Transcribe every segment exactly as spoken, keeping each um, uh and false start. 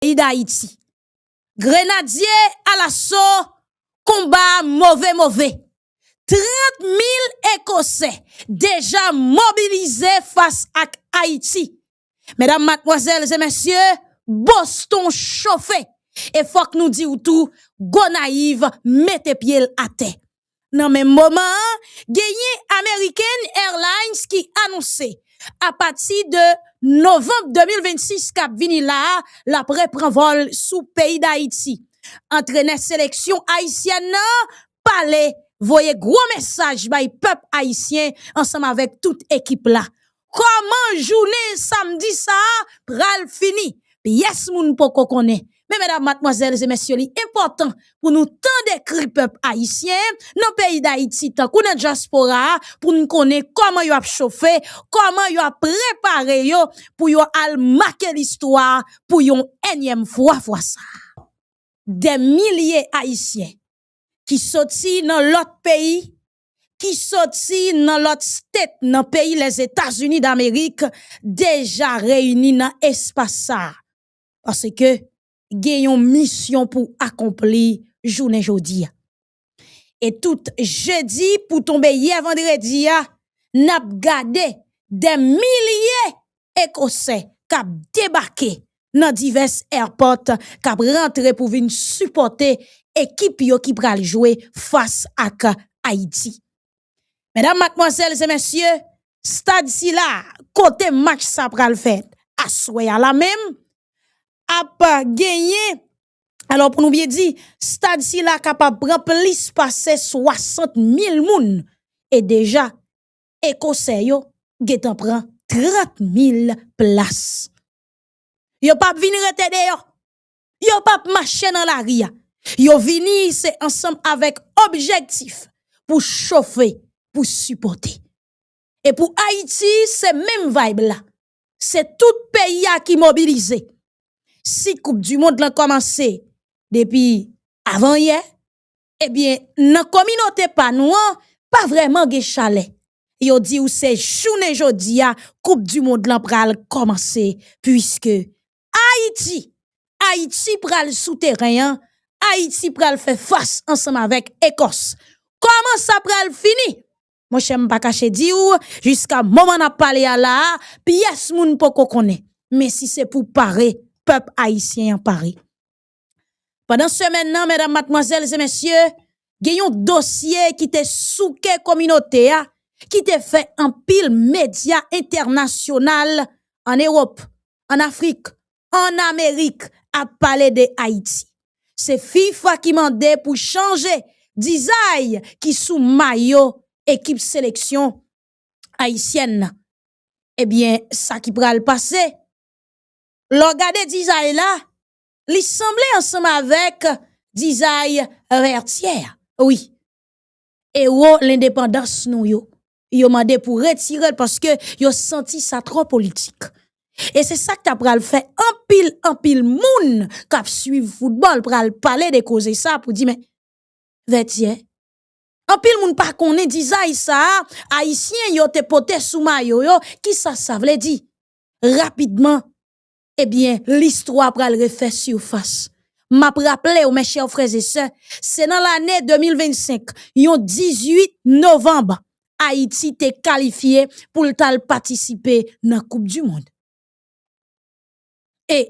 peyi Dayiti. Grenadye alaso, konba move move. Trant mil Ekosè deja mobilize fas ak Ayiti. Medam, madmwazèl e mesye, Boston chofe. E fòk nou di w tou, Gonayiv mete pye l atè. Nan menm moman an, genyen American Airlines ki anonse, apati de novanm de mil vennsis k ap vini la a, l ap repran vòl sou peyi Dayiti. Antrenè seleksyon ayisyèn nan pale, voye gwo mesaj bay pèp ayisyen ansanm avèk tout ekip la. Kòman jounen samdi sa a pral fini? Pyès moun poko konnen. Men medam, madmwazèl e mesye, li enpòtan pou nou tande kri pèp ayisyen nan peyi Dayiti tankou nan dyaspora a, pou n konnen kòman yo ap chofe, kòman yo ap prepare yo pou yo al make listwa pou yon ènyèm fwa, fwa sa a. Dè milye Ayisyen ki soti nan lòt peyi, ki soti nan lòt state nan peyi Lèzetazini Damerik deja reyini nan espas sa a. Paske gen yon misyon pou akonpli jounen jodi a. E tout jedi pou tonbe yè vandredi a, n ap gade dè milye Ekosè k ap debake nan divès airport, k ap rantre pou vin sipòte ekip yo ki pral jwe fas ak Ayiti. Medam, madmwazèl e mesye, stad sila kote match sa pral fèt aswè a la menm ap genyen, alò, pou nou byen di, stad sila kapab pran plis pase swasant mil moun. E deja, Ekosè yo gentan pran trant mil plas. Yo p ap vin rete deyò. Yo p ap mache nan lari a. Yo vini se ansanm avèk objektif pou chofe, pou sipòte. E pou Ayiti, se menm vibe la. Se tout peyi a ki mobilize. Si Koup di Mond lan kòmanse depi avan yè, ebyen, nan kominote pa nou an, pa vrèman gen chalè. Yo di w se jounen jodi a, Koup di Mond lan pral kòmanse, piske Ayiti, Ayiti pral sou teren an, Ayiti pral fè fas ansanm avèk Ekòs. Kòman sa pral fini? Monchè, m pa kache di w, jiska moman n ap pale a la a, pyès moun poko konnen. Men si se pou pare, pèp ayisyen an pare. Pandan semèn nan, medam, madmwazèl e mesye, gen yon dosye ki te souke kominote a, ki te fè anpil medya entènasyonal ann Ewòp, ann Afrik, ann Amerik ap pale de Ayiti. Se FIFA ki mande pou chanje dizay ki sou mayo ekip seleksyon ayisyèn nan. Ebyen, sa ki pral pase, lè w gade dizay la, li sanble ansanm avèk dizay Vètyè a. Wi, ewo lendepandans nou yo, yo mande pou retire l paske yo santi sa twò politik. E se sa k ta pral fè anpil, anpil moun k ap swiv foutbòl pral pale de koze sa pou di, men, Vètyè. Anpil moun pa konnen dizay sa a, Ayisyen yo te pote sou mayo yo, kisa sa vle di? Rapidman, ebyen, listwa pral refè sifas. M ap raple w, mes chers frères et sœurs, se nan lane de mil vennsenk, yon dizuit novanm, Ayiti te kalifye pou l t al patisipe nan Koup di Mond. E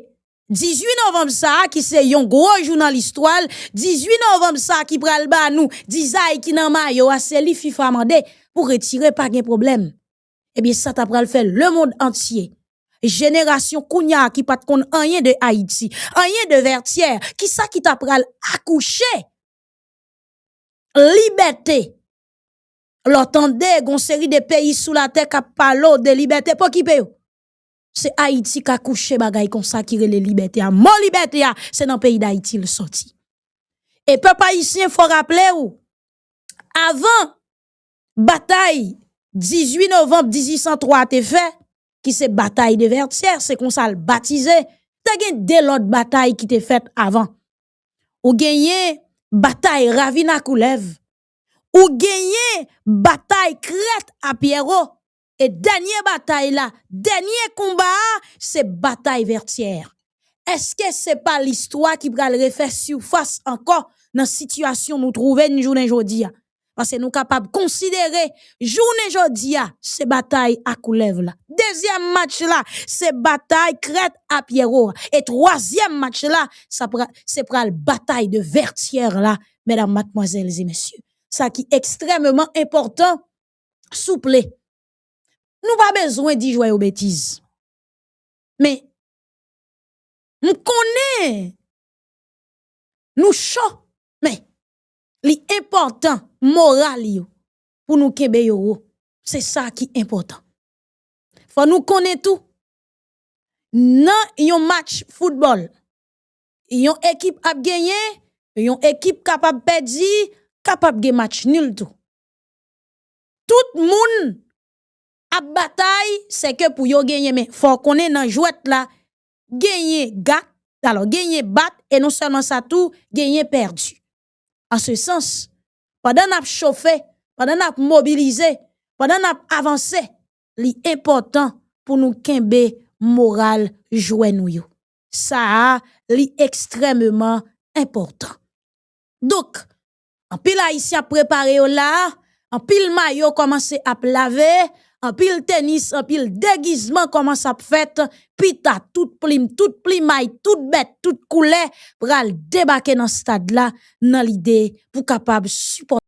dizuit novanm sa a, ki se yon gwo jou nan listwa l, dizuit novanm sa a ki pral ba nou dizay ki nan mayo a, se li FIFA mande pou retire, pa gen pwoblèm. Ebyen, sa ta pral fè lemonn antye, jenerasyon kounye a ki pa t konn anyen de Ayiti, anyen de Vètyè, kisa ki ta pral akouche libète. Lè w tande gon seri de peyi sou latè k ap pale w de libète, pokipe yo. Se Ayiti k akouche bagay konsa ki rele libète a. Mo libète a, se nan peyi Dayiti l sòti. E pèp ayisyen, fò raple w, avan batay dizuit novanm dizuit san twa te fè, ki se batay de Vètyè, se konsa l batize, te gen de lòt batay ki te fèt avan. Ou genyen batay Ravin a Koulèv, ou genyen batay Krèt a Pyèwo, e dènye batay la, dènye konba a, se batay Vètyè. Èske se pa listwa ki pral refè sifas ankò nan sitiyasyon nou twouve n jounen jodi a? Paske nou kapab konsidere jounen jodi a se batay a koulèv la. Dezyèm match la se batay krèt a Pyero a. E twazyèm match la sa pra, se pral batay de Vètyè la, medam, madmwazèl e mesye. Sa ki ekstrèmeman enpòtan, souple. Nou pa bezwen di jwè yo betiz. Men, m konnen nou cho, men li enpòtan moral yo pou nou kenbe yo wo. Se sa ki enpòtan. Fò nou konnen tou, nan yon match foutbòl, yon ekip ap genyen, yon ekip kapab pèdi, kapab gen match nil tou. Tout moun ap batay, se ke pou yo genyen, men fò w konnen nan jwèt la, genyen gat, alò genyen bat, e non sèlman sa tou, genyen pèdi. An se sans, pandan n ap chofe, pandan n ap mobilize, pandan n ap avanse, li enpòtan pou nou kenbe moral jwè nou yo. Sa a, li ekstrèmeman enpòtan. Donk, anpil Ayisyen ap prepare yo la, anpil mayo kòmanse ap lave, anpil tenis, anpil degizman kòmanse ap fèt, pita tout plim, tout plimay, tout bèt, tout koulè pral debake nan stad la nan lide pou kapab sipòte